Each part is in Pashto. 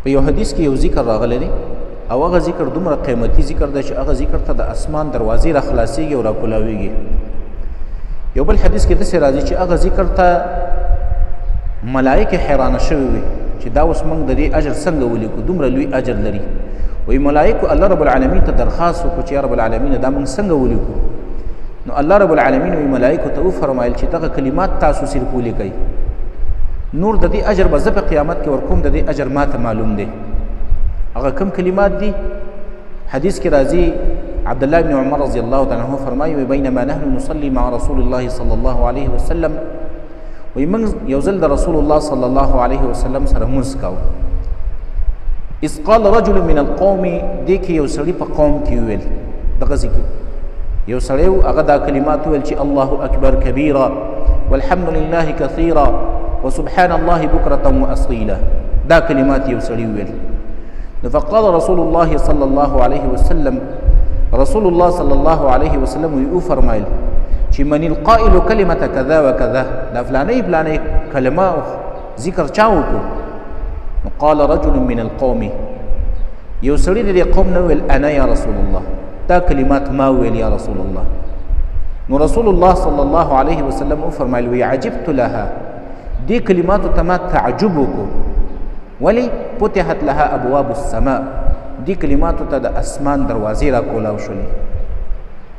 په یو حدیث کې یو ذکر راغلی دی او هغه ذکر دومره قیمتي ذکر دی چې هغه ذکر ته د اسمان دروازې را خلاصېږي او را کولاویږي. یو بل حدیث کې داسې راځي چې هغه ذکر ته ملایکې حیرانه شوې وي چې دا اوس موږ د دې اجر څنګه ولیکو، دومره لوی اجر لري. وایي ملایکو الله رب العالمین ته درخواست وکړو چې یا رب العالمین دا موږ څنګه ولیکو. نو الله رب العالمین وایي ملایکو ته وفرمایل چې دغه کلمات تاسو صرف ولیکئ، نور د دې اجر به زه په قیامت کې ورکوم، د دې اجر ما ته معلوم دی. هغه کوم کلمات دي؟ حدیث کې راځي عبد الله بن عمر رضی الله تعالی عنہ فرمایي بينما نحن نصلي مع رسول الله صلى الله عليه وسلم، وایي موږ یو ځل د رسول الله صلی الله علیه وسلم سره مونځ کاوه. اذ قال رجل من القوم، دې کې یو سړي په قوم کې وویل، دغه ذکر یو سړی و هغه دا کلمات وویل چې الله اکبر کبیرا والحمد لله کثیرا وسبحان الله بکرة واصیلا. دا کلمات یو سړي وویل. فقال رسول الله صلى الله عليه وسلم، رسول الله صلى الله عليه وسلم یې وفرمایل چې من القائل کلمة كذا وكذا، دا فلانې فلانې کلمه ذکر چا وکړو؟ قال رجل من القوم، یو سړي د دې قوم نه وویل انا یا رسول الله، دا کلمات ما وویل یا رسول الله. نو رسول الله صلی الله علیه وسلم وفرمایل وی عجبت لها، دې کلماتو ته ما تعجب وکړو. ولی فتحت لها ابواب السماء، دې کلماتو ته د اسمان دروازې را کولاو شولې.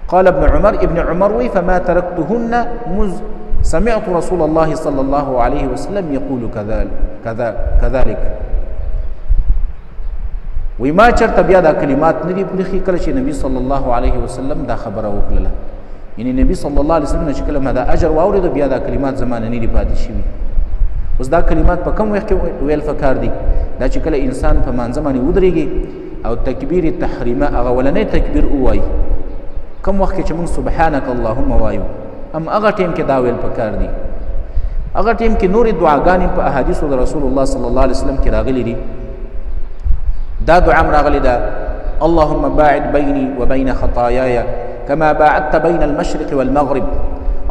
قال ابن عمر، ابن عمر وی فما تركتهن مذ سمعت رسول الله صلى الله عليه وسلم يقول كذلك. وی ما چرته بیا دا کلمات نه دي پرېښي کله چې نبی صلی الله علیه وسلم دا خبره وکړله. یعنی نبی صلی الله علیه وسلم چې کله ما دا اجر واورېدو بیا دا کلمات زما نه دي پاتې شوي. اوس دا کلمات په کوم وخت کې ویل فکار دي؟ دا چې کله انسان په مانځه باندې ودرېږي او تکبیر تحریمه هغه اولنی تکبیر ووایي، کوم وخت کې چې موږ سبحانک اللهم وایو، هم هغه ټیم کې دا ویل پکار دي. هغه ټیم کې نورې دعاګانې په احادیثو د رسول الله صلی الله علیه وسلم کې راغلي دي. دا دعا هم راغلې ده، اللهم باعد بيني وبين خطاياي كما باعدت بين المشرق والمغرب،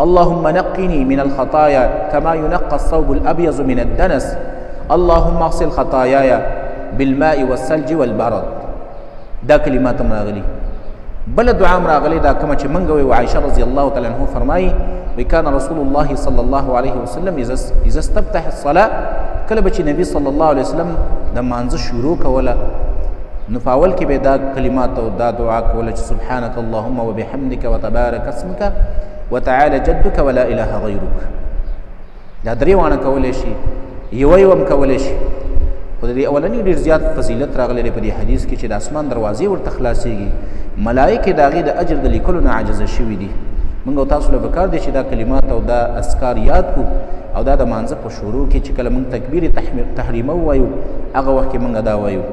اللهم نقني من الخطايا كما ينقى الثوب الأبيض من الدنس، اللهم اغسل خطاياي بالماء والثلج والبرد. دا کلمات هم راغلي. بل دعا هم راغلې ده کومه چې موږ وایو، عائشه رضی الله تعالی عنها فرمایي وکان رسول الله صلی الله علیه وسلم اذا استفتح الصلاة، کله به چې نبی صلی الله علیه وسلم د مانځه شروع کوله نو په اول کې به دا کلمات او دا دعا کوله چې سبحانك اللهم وبحمدك وتبارك اسمك وتعالى جدك ولا اله غيرك. دا درې واڼه کولی شي، یوه یو هم کولی شي، خو د دې اولني ډېر زیات فضیلت راغلی دی په دې حدیث کې چې د اسمان دروازې ورته خلاصېږي، ملایکې د هغې د اجر د لیکلو نه عاجزه شوي دي. موږ او تاسو له پکار دی چې دا کلمات او دا اذکار یاد کړو او دا د مانځه په شروع کې چې کله موږ تکبیر تحریمه ووایو هغه وخت کې موږ دا وایو.